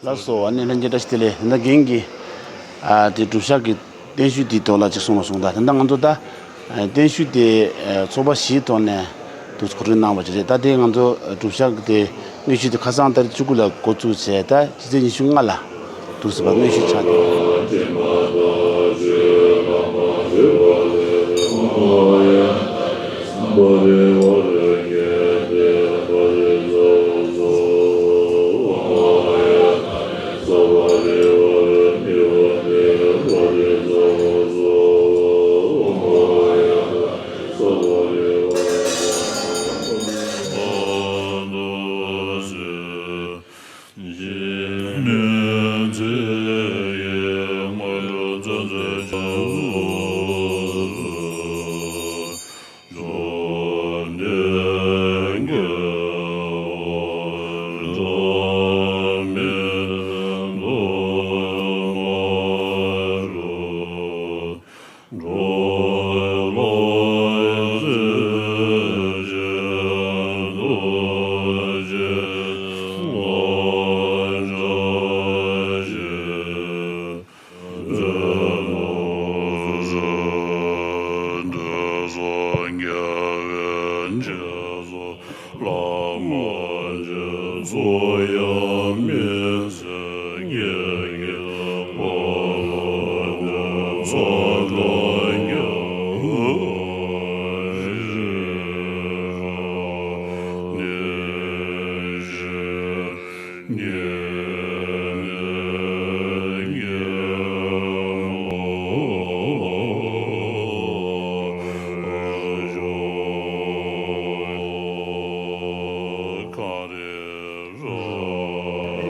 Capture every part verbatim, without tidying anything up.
ལགས་སོ། ཨ་ནི་ལྷན་རྒྱས་བཀྲ་ཤིས་བདེ་ལེགས། ད་རྒན་གྱིས་ཨ་དེ་སྒྲུབ་ཞག་གི་བརྟན་བཞུགས་དེའི་ཐོག་ལ་ཅིག་གསུངས་ལ་གསུངས། ད་ད་ལྟ་ང་ཚོ་ད་བརྟན་བཞུགས་དེ་ཚོགས་པ་བཞིའི་ཐོག་ནས་དུ་གོ་སྒྲིག་གནང་བ་ཅིག་རེད། ད་དེ་ང་ཚོ་སྒྲུབ་ཞག་དེ་དངོས་གཞི་དེ་ཁ་སང་ཏ་རིག་བཅུ་དགུ་ལ་འགོ་བཙུགས་བྱས། ད་ཕྱི་ཚེས་ཉི་ཤུ་ལྔ་ལ་དུ་ཟིན་པ་དངོས་གཞི་ཆགས་ཏེ།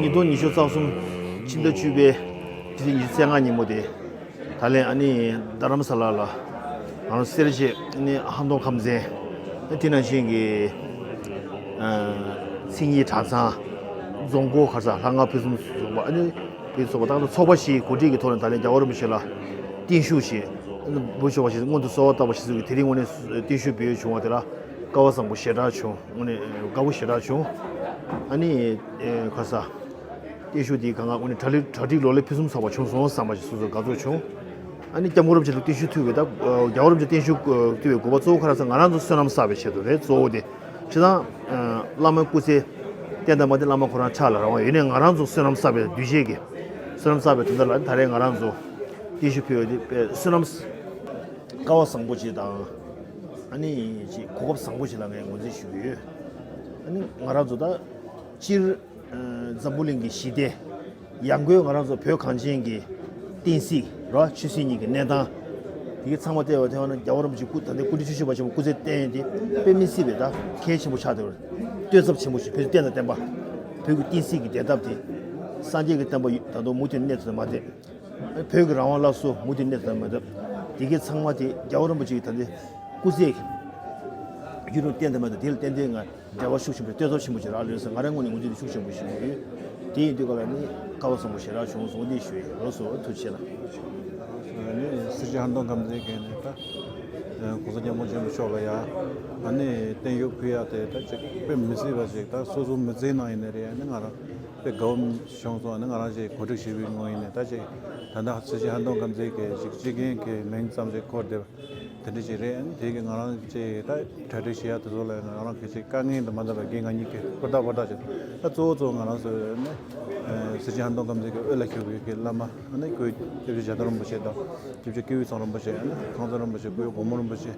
ཉིས་སྟོང་ཉི་ཤུ་རྩ་གསུམ་ཕྱི་ཟླ་བཅུ་པའི་ཕྱི་ཚེས་ཉི་ཤུ་རྩ་ལྔ་ཉིན་མོ་དེ། ད་ལན་ཨ་ནི་རྡ་རམ་ས་ལ་ལ་ང་རང་སེར་བྱེས་ཨ་ནི་ཧང་ཏོང་ཁམས་ཚན། ཨ་དེ་ནང་བཞིན་གྱི་ཨ་མཚན་ཉིད་གྲྭ་ཚང་། རྫོང་སྐོར་ག་ས་ལྷ་ང་ཕུན་སུམ་ཚོགས་པ། ཨ་ནི་ཕུན་སུམ་ཚོགས་པ་དང་ཚོགས་པ་བཞིའི་གོ་སྒྲིག་གི་ཐོག་ནས་ད་ལན་རྒྱལ་བ་རིན་པོ་ཆེ་ལ་བརྟན་བཞུགས་ཤིག་འབུལ་ཆོག་པ་ཞིག་སྔོན་དུ་གསོལ་བ་བཏབ་པ་ཞིག་གི་དེ་རིང་དངོས་གནས་བརྟན་བཞུགས་འབུལ་བྱུང་བ་དེ་ལ་སྐལ་བ་བཟང་པོ་ཞེ་དྲག་བྱུང་། དངོས་གནས་དགའ་པོ་ཞེ་དྲག་བྱུང་། ཨ་ནི་ཨ་ག་ས། བརྟན་བཞུགས་འདིའི་སྒང་ང་དངོས་གནས་གྲ་སྒྲིག་གྲ་སྒྲིག་ལོ་ལེགས་ཕུན་སུམ་ཚོགས་པ་བྱུང་སོང་བསམ་པ་ཞིག་སོ་སོར་དགའ་ཚོར་བྱུང་། ཨ་ནི་སྐྱབས་མགོན་རིན་པོ་ཆེ་ལ་བརྟན་བཞུགས་ཐུབ་པའི་ད་རྒྱལ་བ་རིན་པོ་ཆེ་བརྟན་བཞུགས་ཐུབ་པའི་དགོས་པ་གཙོ་བོ་ག་རེ་ཟེར་ང་རང་ཚོ་བསོད་ནམས་བསགས་པའི་ཆེད་དུ་རེད། གཙོ་བོ་དེ་སྤྱིར་བཏང་བླ་མའི་སྐུ་ཚེ་བརྟན་དང་མ་བརྟན་བླ་མ་ཁོ་རང་ཕྱག་ལ་རང་བ་ཡོད་ནས་ང་རང་ཚོ་བསོད་ནམས་བསགས་པའི་འདུས་བྱས་ཀྱི་བསོད་ནམས་བསགས་པའི་དོན་དག་ལ་ད་རེས་ང་རང་ཚོ་བརྟན་བཞུགས་ཕུལ་བ་དེ་དཔེ་བསོད་ནམས་སྐལ་བ་བཟང་པོ་ཅིག་དང་། ཨ་ནི་ཅིག་གོ་སྐབས་བཟང་པོ་ཞིག་ལ་ངས་ངོས་འཛིན་ཞུ་གི་ཡོད། ཨ་ནི་ང་རང་ཚོ་ད་སྤྱིར་འཛམ་བུ་གླིང་གི་ཞི་བདེ། ཡང་སྒོས་ང་རང་ཚོ་བོད་གངས་ཅན་གྱི་བསྟན་སྲིད་ར་ཆོས་སྲིད་གཉིས་ཀྱི་གནས་སྟངས་དེ་གའི་ཚང་མ་བལྟས་པ་དེ་བ་ན་རྒྱལ་བ་རིན་པོ་ཆེ་སྐུ་ད་ལྟའི་སྐུ་ཕྲེང་བཅུ་བཞི་པ་ཆེན་པོ་སྐུ་ཚེ་བརྟན་དེ་དཔེ་མི་སྲིད་པའི་ད་གལ་ཆེན་པོ་ཆགས་བསྡད་པ་རེད། བསྟོད་ཚབས་ཆེན་པོ་ཞིག་བོད་ཀྱི་བསྟན་དང་བསྟན་པ། བོད་ཀྱི་བསྟན་སྲིད་ཀྱི་བདེན་ཐབས་དེ། སངས་རྒྱས་ཀྱི་བསྟན་པ་ད་དུང་མུ་མཐུད་གནས་ཐུབ་ན་མ་བསྡད། བོད་ཀྱི་རང་དབང་སླར་གསོ་མུ་མཐུད་གནས་ཐུབ་ན་མ་བསྡད། དེ་གའི་ཚང་མ་དེ་རྒྱལ་བ་རིན་པོ་ཆེ་གི་ད་ལྟའི་སྐུ་ཚེ་ཡུན་རིང་བརྟན་ཐུབ་ན་མ་བསྡད། དེ་ལ་བརྟེན་ཏེ་ང་འབྲེལ་བ་ཤུགས་ཆེན་པོ་བསྟོད་ཚབས་ཆེན་པོ་ཞིག་རག་ལས་སོང་། ང་རང་ངོས་ནས་ངོས་འཛིན་ཤུགས་ཆེན་པོ་ཞིག་ཡོད། དེ་ཡིན་དུས་སྐབས་ལ་ནི་སྐལ་བ་བཟང་པོ་ཞེ་དྲག་བྱུང་སོང་འདི་ཞུ་ཡི་ལགས་སོ། ཐུགས་རྗེ་ཆེ་ལགས། ཨ་ནི་སྲིད་སྤྱི་ཧན་ཏོང་ཁམས་ཚན་གྱིས་ནི་ད་༸གོང་ས་༸སྐྱབས་མགོན་ཆེན་པོ་མཆོག་ལ་ཡ་ཨ་ནི་བརྟན་བཞུགས་ཕུལ་ཡ་དེ་ད་ཅིག་དཔེ་མི་སྲིད་པ་ཞིག་ད་སོ་སོ་མི་ཚེའི་ནང་ཡིན་ནའི་རེད། ཨ་ནི་ང་རང་དཔེ་དགའ་བོ་བྱུང་སོང་། ཨ་ནི་ང་རང་ཅིག་གོ་སྒྲིག་བྱེད་པའི་ངོས་ཡིན་ནའི་ད་ཅིག་ད་ལྟ་སྲིད་སྤྱི་ཧན་ཏོང་ཁམས་ཚན་གྱི་ཅིག་སྤྱི་རྒན་གྱི་མིང་ཙམ་ཞིག་འཁོར་བསྡད་པ་དེ་འདྲ་ཞིག་རེད། ཨ་ནི་དེ་གི་ང་རང་ཅིག་ད་གྲ་སྒྲིག་བྱེད་ཡ་དེ་ཚོ་ལ་ང་རང་གི་ཅིག་དཀའ་ངལ་དུ་མ་འདུག་པ་རྒན་ང་གཉིས་ཀྱིས་ཧུར་ཐག་ཧུར་ཐག་བྱས། ད་གཙོ་བོ་གཙོ་བོ་ང་རང་ཚོ་ནི་སྲིད་སྤྱི་ཧན་ཏོང་ཁམས་ཚན་གྱི་དབུ་ལ་བཞུགས་པའི་གི་བླ་མ་ཨ་ནི་སྐུ་སྐྱབས་རྗེ་ཞྭ་དོམ་རིན་པོ་ཆེ་དང་སྐྱབས་རྗེ་སྐྱེས་བུ་ཚང་རིན་པོ་ཆེ། ཨ་ནི་ཁང་ཚན་རིན་པོ་ཆེ། སྐུ་ཡོན་གོང་མ་རིན་པོ་ཆེ།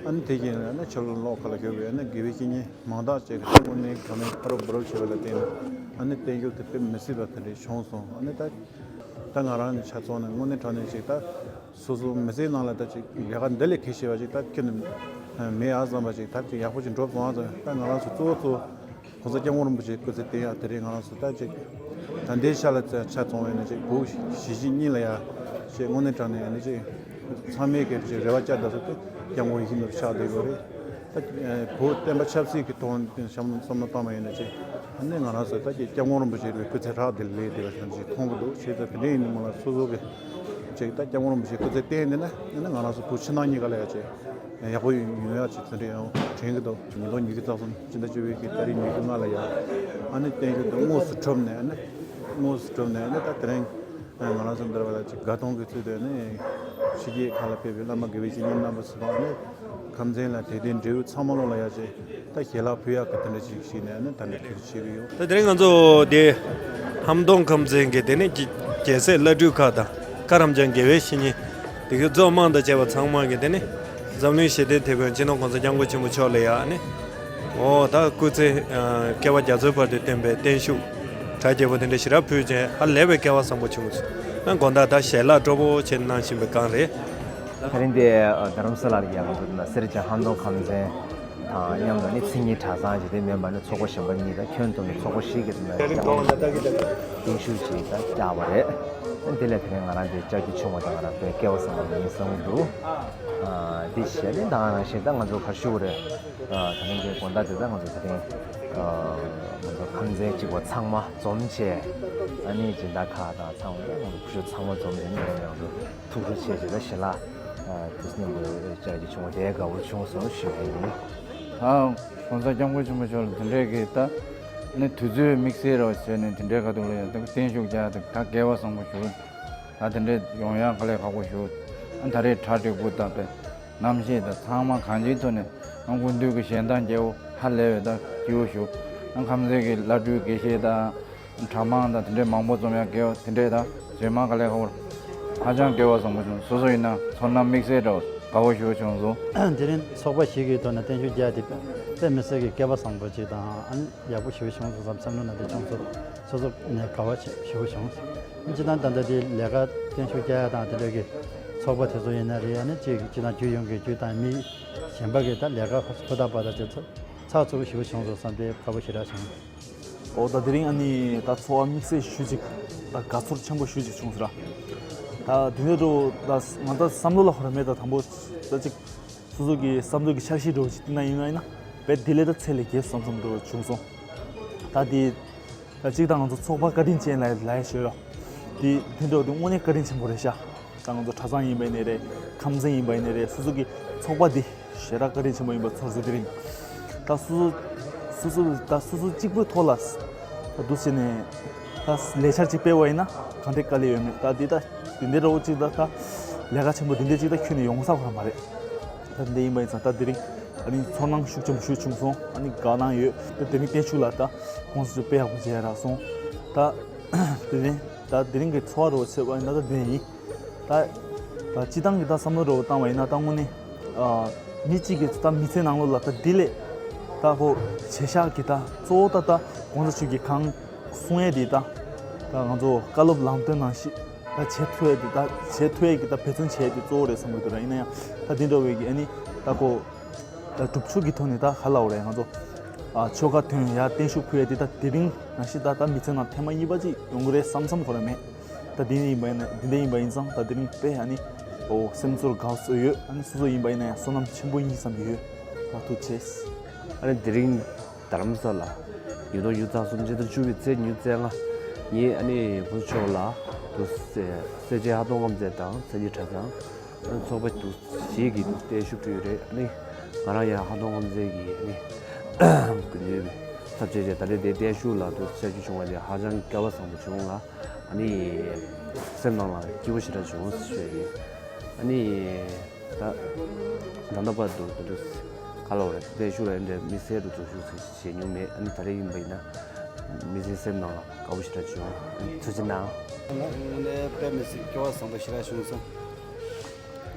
ཨ་ནི་དེ་བཞིན་ཨ་ནི་ཕྱི་ལོགས་ལོགས་ཁག་ལ་བཞུགས་པའི་ཨ་ནི་དགེ་བའི་བཤེས་གཉེན་མང་དག་ཅིག་གིས་དངོས་གནས་དྲང་གནས་ཕ་རོལ་བུ་རོལ་བྱས་པ་ལ་བརྟེན་ནས་ཨ་ནི་བརྟན་བཞུགས་དེ་དཔེ་མི་སྲིད་པ་དེ་འདྲ་བྱུང་སོང་། ཨ་ནི་ད་ད་ང་རང་གི་ཆ་ཚང་ནས་དངོས་གནས་དྲང་གནས་ཅིག་ད་སོ་སོ་མི་ཚེའི་ནང་ལ་ད་ཅིག་ལས་ཀ་འདི་ལས་གལ་ཆེ་བ་ཅིག་ད་ཁྱོན་ནས་མེད་ཨ་བསམ་པ་ཅིག་ད་ཅིག་ཡག་པོ་ཅིག་འགྲོ་སོང་ཨ་བསམ། ད་ང་རང་ཚོ་གཙོ་བོ་གཙོ་བོ་༸གོང་ས་༸སྐྱབས་མགོན་རིན་པོ་ཆེའི་སྐུ་ཚེ་བརྟན་ཡག་དེ་རིང་ང་རང་ཚོ་ད་ཅིག་ད་ལྟའི་ཆ་ལ་ཆ་ཚང་བས་ནི་ཅིག་བོད་གཞིས་བྱེས་གཉིས་ལ་ཡ་ཅིག་དངོས་གནས་དྲང་གནས་ནི་ཅིག་ཚང་མས་ཀྱི་ཅིག་རེ་བ་བཅའ་བསྡད་ས་དེ་༸སྐྱབས་མགོན་ཡིད་བཞིན་ནོར་བུ་ཆགས་བསྡད་ཡོད་རེད། ད་བོད་བསྟན་པ་ཆབ་སྲིད་ཀྱི་ཐོག་ནས་བསམ་བློ་བཏང་བ་ཡིན་ན་ཅིག་ ཨ་ནི་ང་རང་ཚོ་ད་ཀྱི་སྐྱབས་མགོན་རིན་པོ་ཆེ་རེད། སྐུ་ཚེ་ཁྲག་འདི་ལས་དེ་བ་ཞིག་མཐོང་གི་འདུག་ཞེས་ད་དེ་འདྲ་ཡིན་ནི་མ་ལ་སོ་སོ་གི་ཅིག་ད་སྐྱབས་མགོན་རིན་པོ་ཆེ་སྐུ་ཚེ་བརྟན་དེ་ན་ཨ་ནི་ང་རང་ཚོ་བོད་ཕྱི་ནང་གཉིས་ཀ་ལ་ཡ་ཅིག་ཡག་པོ་ཡོང་ཡག་ཅིག་དེ་འདྲ་ཡང་དྲན་གི་འདུག་ཉིས་སྟོང་ཉི་ཤུ་རྩ་གསུམ་སྤྱི་ཟླ་བཅུ་པའི་གི་ཏ་རིག་ཉི་ཤུ་ལྔ་ལ་ཡ་ཨ་ནི་བརྟན་བཞུགས་དེ་དངོས་སུ་གྲུབ་ནས་ཨ་ནི་དངོས་སུ་གྲུབ་ནས་ཨ་ནི་ད་དེ་རིང་ང་རང་ཚོ་འདིར་བ་ལ་ཅིག་དགའ་སྟོན་གྱི་ཚུལ་དུ་ནི་ཕྱི་རྒྱལ་ཁག་ལ་ཕེབས་པའི་བླ་མ་དགེ་བའི་བཤེས་གཉེན་རྣམ་པ་ཚོ་དང་ནི་ཁམས་ཚན་ལ་དད་ལྡན་འབྲེལ་ཡོད་ཚང་མ་ལོ་ལ་ཡ་ཅིག་ད་ཞལ་ལག་ཕུལ་ཡག་གི་དེ་འདྲ་ཅིག་ཞིག་ནས་ནི་ད་ནི་ཐུགས་རྗེ་ཆེ་གི་ཡོད། ད་དེ་རིང་ང་ཚོ་དེ་ཧམ་སྟོང་ཁམས་ཚན་གྱི་དེ་ནི་རྒྱལ་སྲས་བླ་སྤྲུལ་ཁག་དང་བཀའ་རམས་ཀྱང་དགེ་བའི་བཤེས་གཉེན་དེ་གའི་གཙོ་མང་དང་བཅས་པ་ཚང་མ་གི་དེ་ནི་འཛམ་གླིང་ཞི་བདེའི་དེད་དཔོན་སྤྱི་ནོར་༸གོང་ས་༸སྐྱབས་མགོན་ཆེན་པོ་མཆོག་ལ་ཡ་ནི། ཨོ་ད་སྐུ་ཚེ་ཨ་བསྐལ་པ་རྒྱ་མཚོའི་བར་དུ་བརྟན་པའི་བརྟན་བཞུགས་གྲ་རྒྱས་པོ་དེ་འདྲ་ཞེ་དྲག་ཕུལ་ཅིང་ཧ་ལས་པའི་སྐལ་བ་བཟང་པོ་བྱུང་སོང་། ཨ་དགོང་དག་ད་ཞལ་ལག་སྤྲོ་པོ་བྱས་གནང་བཞིན་པའི་སྒང་རེད། དེ་རིང་འདི་རྡ་རམ་ས་ལར་ཡ་ང་ཚོ་ན་སེར་བྱེས་ཧམ་སྟོང་ཁམས་ཚན་དང་མཉམ་དུ་ནི་མཚན་ཉིད་གྲྭ་ཚང་ཞིག་དེ་མིན་པ་ནི་ཚོགས་པ་གཞན་པ་གཉིས་དང་ཁྱོན་བསྡོམས་ནས་ཚོགས་པ་བཞི་གི་ནང་བརྟན་བཞུགས་ཅིག་ད་བསྐྱངས་པ་རེད། དེ་ལས་དེ་རིང་ང་རང་འདི་བཅར་རྒྱུ་བྱུང་བ་དང་ང་རང་དཔེ་སྐལ་བ་བཟང་པོ་ཡིན་བསམ་གྱི་འདུག་དེ་བྱས་ནས་ད་ང་རང་བཞིན་ད་ང་ཚོ་གར་ཞུ་དགོས་རེད། ཨ་དེ་རིང་གི་དགོང་དག་དེ་ད་ང་ཚོ་དེ་རིང་ཨ་ང་ཚོ་ཁམས་ཚན་གཅིག་པ་ཚང་མ་འཛོམས་བྱས། ཨ་ནི་སྦྱིན་བདག་ཁག་དང་ཚང་མ་ང་ཚོ་སྐུ་ཞབས་ཚང་མ་འཛོམས་བྱས་ནས་ང་ཚོ་ཐུགས་སྤྲོ་བྱས་བྱས་ད་ཞལ་ལག་ཨ་དུས་མཉམ་དུ་བཅར་རྒྱུ་བྱུང་བ་དེ་དགའ་པོ་བྱུང་སོང་ཞུ་ཡ་ཡིན། ད་༸གོང་ས་༸སྐྱབས་མགོན་ཆེན་པོ་མཆོག་ལ་དེ་འདྲས་ཀྱི་ད་ནི་དུས་ཚོད་དམིགས་བསལ་རོགས་བྱས་ནས་དེ་འདྲས་ཁ་ཐུག་ལ་ཡང་བརྟན་བཞུགས་རྒྱག་ད་དགེ་བ་བཟང་པོ་ཞུ། ད་དེ་འདྲས་ཡོང་ཡག་དཀའ་ལས་ཁག་པོ་ཞུ། ཨ་ད་རེས་གྲ་འགྲིག་པོ་བཏབ་པས། རྣམ་ཤེས་དང་ཚང་མ་གང་ཅིའི་ཐོག་ནས་ང་སྐུ་མདུན་གྱི་ཞལ་མདངས་རྒྱལ་པོ་ཧ་ལས་པའི་ད་སྐྱིད་པོ་ཞུ། ང་ཁམས་ཚན་གྱི་བླ་སྤྲུལ་དགེ་བཤེས་དང་གྲྭ་མང་དང་དེ་འདྲས་མང་པོ་འཛོམས་ཡག་དགེ་བ་དེ་འདྲས་ད་རྗེས་མ་ག་ལས་ཁ་བོར་ཧ་ཅང་དགེ་བ་བཟང་པོ་བྱུང་། སོ་སོ་ཡིན་ན་ཚོར་སྣང་དམིགས་བསལ་འདྲ་བོ་དགའ་བོ་ཞུ་བྱུང་སོང་། དེ་རིང་ཚོགས་པ་ཞིག་གི་ཐོག་ནས་བརྟན་བཞུགས་རྒྱག་དེ་དཔེ་མི་སྲིད་ཀྱི་སྐལ་པ་བཟང་པོ་ཅིག་དང་ཨ་ནི་ཡག་པོ་ཞེ་པོ་བྱུང་སོང་བསམ་བསམ་བློ་ནང་དེ་བྱུང་སོང་། སོ་སོ་ནས་དགའ་བ་ཆེ་ཞེ་པོ་བྱུང་སོང་། སྤྱི་བཏང་ད་ལྟ་དེ་ལས་ཀ་བརྟན་བཞུགས་རྒྱག་ཡ་དང་དེ་འདྲ་གི་ཚོགས་པ་དེ་ཚོ་ཡིན་ན་རེད། ཨ་ནི་གཅིག་སྤྱི་བཏང་རྒྱུས་ཡོངས་ཀྱི་རྒྱུ་དང་མི་གཞན་པ་གི་ད་ལས་ཀ་ཧུར་ཐག་པ་ད་དེ་ཚོ་ཚགས་ཚུད་པོ་ཞེ་པོ་བྱུང་སོང་བསམ་དེ་དགའ་པོ་ཞེ་དྲག་བྱུང་། ཨོ་ད་དེ་རིང་ཨ་ནི་ད་ཚོར་བ་དམིགས་བསལ་ཞུ་ཅིག་ད་དགའ་ཚོར་ཆེན་པོ་ཞུ་ཅིག་བྱུང་ཟེར། ད་དེ་འདྲ་འགྲོ་ད་ང་ད་བསམ་བློ་ལ་ཧོ་ར་མེད། ད་དང་པོ་ད་ཅིག་སོ་སོ་གི་བསམ་ཚུལ་གྱི་འཆར་གཞི་འགྲོ་ཅིག་བསྟན་ན་ཡིན་ན་ཡིན་ན་བེད་དེ་ལས་ད་ཚད་ལས་བརྒལ་བསམ་བསམ་འགྲོ་བྱུང་སོང་། ད་དེ་ད་གཅིག་ད་ང་ཚོ་ཚོགས་པ་བཀའ་དྲིན་ཅན་ལ་ལ་ཡ་ཞོལ་ར་དེ་དེ་འདྲ་དེ་དངོས་གནས་བཀའ་དྲིན་ཆེན་པོ་རེད་ཤག་ད་ང་ཚོ་གྲྭ་ཚང་ཡིན་པ་ཡིན་ནའི་རེད། ཁམས་ཚན་ཡིན་པ་ཡིན་ནའི་རེད། སོ་སོ་གི་ཚོགས་པ་འདི་ཞེ་དྲག་བཀའ་དྲིན་ཆེན་པོ་ཡིན་པ་ཚོར་སོང་། དེ་རིང་ད་སོ་སོ་སོ་སོ་ད་སོ་སོ་གཅིག་པུའི་ཐོག་ལ་ད་འདུག་བྱས་ནས་ད་ལས་འཆར་གཅིག་སྤེལ་བ་ཡིན་ན་གང་འདྲའི་དཀའ་ལས་ཡོད་མེད་ད་འདི་ད་འདི་འདྲའི་འདྲ་བོ་གཅིག་ད་ད་ལས་ཀ་ཆེན་པོ་འདི་འདྲའི་གཅིག་ད་ཁྱོན་ནས་ཡོང་ས་ཁོ་རང་མ་རེད། ད་འདི་ཡིན་པ་ཡིན་ཙང་ད་དེ་རིང་ཨ་ནི་ཚོར་སྣང་ཤུགས་ཆེན་པོ་ཞིག་བྱུང་སོང་། ཨ་ནི་དགའ་སྣང་ཡོད། ད་དེ་རིང་བརྟན་བཞུགས་ལ་ད་དགོངས་ཚུལ་དཔེ་ཡག་པོ་མཇལ་རག་སོང་། ད་དེ་རིང་ད་དེ་རིང་གི་ཚོར་བ་རོ་ཆེ་བ་ཡིན་ན་ད་དེ་ཡིན། ད་ད་སྤྱི་བཏང་གི་ད་བསམ་བློ་རོ་བཏང་བ་ཡིན་ན་ད་དངོས་གནས་ཨ་མི་གཅིག་གི་ད་མི་ཚེ་ནང་ལོགས་ལ་ད་དེ་ལས་ད་ཁོ་བྱེད་ཤག་གི་ད་གཙོ་བོ་ད་ད་གོང་ས་མཆོག་གི་གང་གསུང་ཡས་དེ་ད་ད་ང་ཚོ་བཀའ་སློབ་ལམ་སྟོན་ནང་བཞིན། ད་བྱེད་ཐུབ་ཡས་དེ་ད་བྱེད་ཐུབ་ཡས་ཀྱི་ད་འབད་བརྩོན་བྱེད་ཡས་དེ་གཙོ་བོ་རེད་བསམ་གྱི་འདུག་ར། ཡིན་ན་ཡང་ད་དེ་འདྲ་བའི་གི་ཨ་ནི་ད་ཁོ་ད་སྒྲུབ་ཕྱོགས་ཀྱི་ཐོག་ནས་ད་ག་ལབ་དགོས་རེད། ང་ཚོ་ཨ་ཆོ་ག་ཐོན་ཡ་བརྟན་བཞུགས་ཕུལ་ཡས་དེ་ད་དེ་རིང་ནང་བཞིན་ད་ད་མི་ཚེ་ནང་ཐེངས་མ་གཉིས་པ་ཅིག་ཡོང་གི་རེད་བསམ་བསམ་ཁོ་ར་མེད། ད་དེ་འདྲ་ཡིན་པ་ཡིན་ན་དེ་འདྲ་ཡིན་པ་ཡིན་ཙང་ད་དེ་རིང་དཔེ་ཨ་ནི་ཨོ་སེམས་ཚོར་དགའ་བོ་ཡོད། ཨ་ནི་སོ་སོ་ཡིན་པ་ཡིན་ན་ཡང་བསོད་ནམས་ཆེན་པོ་ཡིན་བསམ་ཡོད། ད་ཐུགས་རྗེ་ཆེ། ཨ་ནི་དེ་རིང་རྡ་རམ་ས་ལ་ཉིས་སྟོང་ཉི་ཤུ་རྩ་གསུམ་སྤྱི་ཟླ་བཅུ་པའི་ཚེས་ཉི་ཤུ་རྩ་ལྔ་ཉིན་ཨ་ནི་བུ་མཆོག་ལ་དུ་སེ་སེར་བྱེས་ཧ་སྟོང་ཁམས་ཚན་དང་མཚན་ཉིད་གྲྭ་ཚང་ཚོགས་པ་དུ་ཞིག་གིས་བརྟན་བཞུགས་ཕུལ་ཡོད་རེད། ཨ་ནི་ང་རང་ཡང་ཧ་སྟོང་ཁམས་ཚན་གྱི་ཨ་ནི་གུ་ནུའི་ཚབ་བྱས་བྱས་ད་རེས་དེ་བརྟན་བཞུགས་ལ་དུ་བཅར་རྒྱུ་བྱུང་བ་དེ་ཧ་ཅང་སྐལ་བ་བཟང་པོ་བྱུང་ལ། ཨ་ནི་སེམས་ནང་ལ་སྐྱིད་པོ་ཞེ་དྲག་བྱུང་ཞུ་ཡ་ཡིན། ཨ་ནི། ད་ད་ལྟ་བར་དུ་དེ་འདྲ་ག་ལ་བ་རེད་བརྟན་བཞུགས་ལ་ཡིན་འདྲ་མི་སེར་དུ་འཛུལ་ཞུགས་བྱེད་མྱོང་མེད། ཨ་ནི་ད་རེས་ཡིན་པ་ཡིན་ན་མི་ཚེ་སེམས་ནང་ལ་དགའ་པོ་ཞེ་དྲག་བྱུང་། ཨ་ནི་ཐུགས་རྗེ་གནང་། དངོས་གནས་དཔེ་མི་སྲིད་སྐལ་བ་བཟང་པོ་ཞེ་དྲག་བྱུང་སོང་།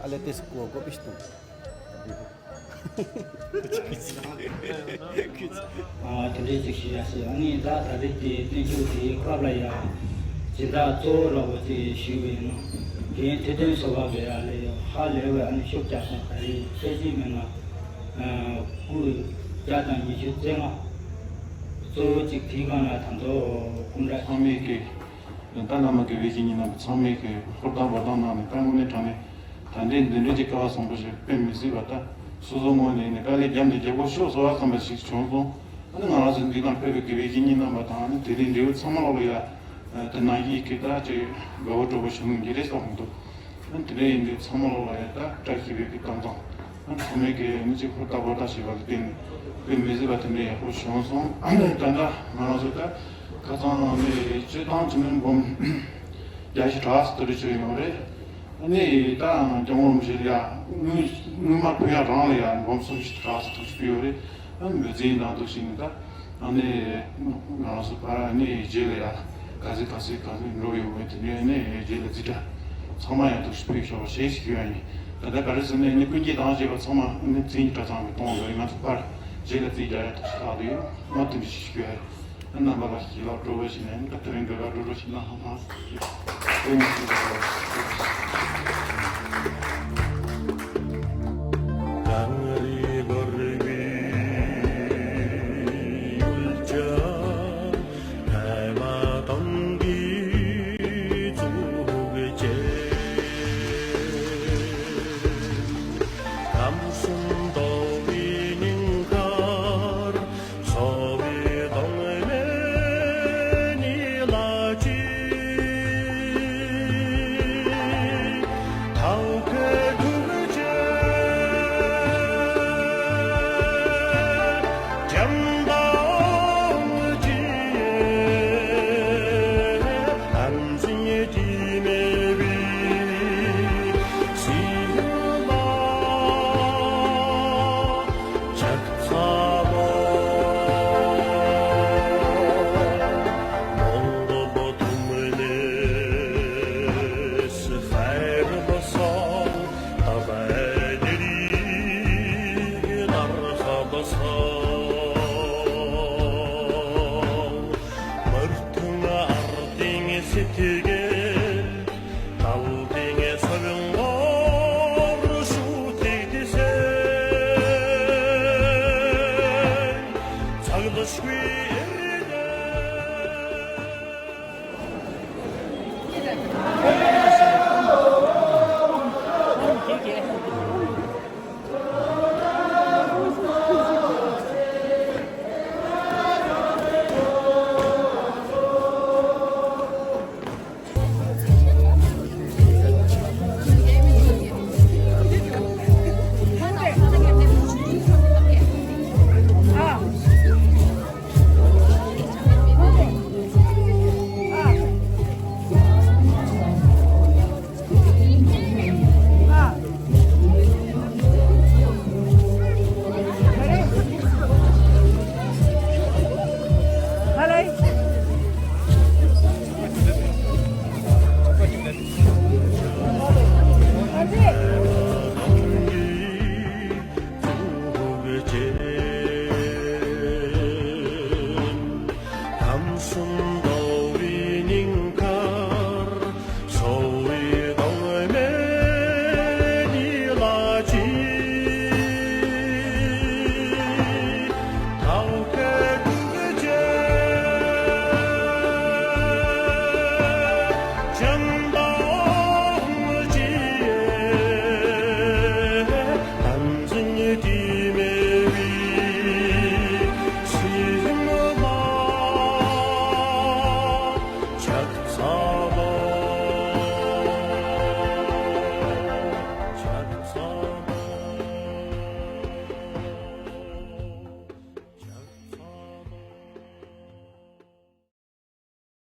ཨ་ལས་ཏེ་སི་ཀོ་ཀོ་པི་ཤི་ཏུང་། ཨ་དེ་འདྲའི་ཅིག་ཞུ་ཡ་ཞིག་ཨ་ནི་ད་ད་རེས་དེ་བརྟན་བཞུགས་དེའི་སྐབས་ལ་ཡ་སྦྱིན་བདག་གཙོ་བོ་ར་བོ་ཅིག་ཞུས་པ་ཡིན་ན་རྒན་ཐུབ་བསྟན་བཟོ་བ་བས་ཨ་ལས་ཧ་ལས་པའི་ཨ་ནི་ཤུགས་རྒྱག་སོང་། ད་རེས་ཚེས་གཅིག་མིན་ན་སྐུ་བརྒྱ་དང་ཉི་ཤུ་རྩ་ལྔ་གཙོ་བོ་ཅིག་དེའི་སྒང་ལ་ད་དུང་སྐུ་འདྲ་ཚང་མས་ཀྱི་ད་བླ་མ་དགེ་བའི་བཤེས་གཉེན་རྣམ་པ་ཚང་མས་ཀྱི་ཧུར་ཐག་འབད་ཐག་གནང་ནས་ད་དངོས་གནས་དྲང་གནས། ད་ལྟའི་འདི་འདྲའི་ཅིག་སྐལ་བ་བཟང་པོ་ཞིག་དཔེ་མི་སྲིད་པ་ད་སོ་སོ་ངོས་ནས་ནི་དཀའ་ལས་བརྒྱབ་ནས་རྒྱལ་པོ་ཤོག་ཟེར་བ་བསམ་པ་ཞིག་བྱུང་སོང་ ཨ་ནི་ང་རང་ཚོ་འདི་གར་ཕེབས་པའི་དགེ་བའི་བཤེས་གཉེན་རྣམ་པ་དང་ཨ་ནི་དེ་རིང་འབྲེལ་ཡོད་ཚང་མ་ལོག་ལ་ཡ། དེ་ནང་བཞིན་གྱི་ད་ཅིག་དགའ་བོ་སྤྲོ་བོ་བྱུང་གི་རེད་བསམ་གྱི་འདུག་ཨ་ནི་དེ་འདྲ་ཡིན་དུས་ཚང་མ་ལོག་ལ་ཡ་ད་བཀྲ་ཤིས་པའི་གི་གཏམ་བཟང་ཨ་ནི་ཚང་མས་གི་ཨ་ནི་ཅིག་ཧུར་ཐག་ཧུར་ཐག་བྱས་པ་ལ་བརྟེན་ནས་དཔེ་མི་སྲིད་པ་དེ་འདྲ་ཡག་པོ་བྱུང་སོང་། ཨ་ནི་ད་ལྟ་ང་རང་ཚོ་ད་ཁ་སང་ནས་སྤྱིར་བཏང་བྱས་ན་འབུམ་བརྒྱད་ཅུ་གྲངས་སུ་དེ་འདྲ་བྱས་ཡོད་རེད། ཨ་ནི་ད་སྐྱབས་མགོན་རིན་པོ་ཆེ་ལ་ཡ་དངུལ་དངུལ་སྨར་ཕུལ་ཡ་རང་ལ་ཡ་འབུམ་སུམ་བཞི་གྲངས་སུ་ཐུགས་ཕུལ་ཡོད་རེད། ཨ་ནི་འབད་བརྩོན་གནང་འདུག་ཟེར་ནས་ད་ཨ་ནི་ང་རང་ཚོ་ཕར་ཨ་ནི་རྗེས་ལ་ཡ་ག་ཚོད་ག་ཚོད་ག་ཚོད་འགྲོ་ཡོད་མེད་དེ་ནས་ཨ་ནི་རྗེས་ལ་རྩིས་ཁྲ་ཚང་མ་ཡང་ཐུགས་ཕུལ་ཆོག་པ་ཞེས་ཞུ་ཡ་ཡིན། ད་ལྟ་ག་རེ་ཟེར་ན་ཨ་ནི་ཀུན་མཁྱེན་དང་བཅས་པ་ཚང་མ་ཨ་ནི་རྩིས་ཁྲ་ཚང་གི་གཏོང་དགོས་རེད། ང་ཚོ་ཕར་རྗེས་ལ་རྩིས་རྒྱག་ཡ་ཐུགས་ཕུལ་ཡོད། ཨ་དེ་འདྲ་ཞིག་ཞུ་ཡ་ཡིན། རྣམ་པ་ལ་ཞི་ལ་སྤྲོ་བོ་ཞིག་ནས་ད་དེ་རིང་འདི་ག་སྤྲོ་སྤྲོ་ཞིག་གནང་ཧང་ཧང་ཞིག་ཨེ་མི་ཞིག་ལ་སྤྲོ་བོ་ཞིག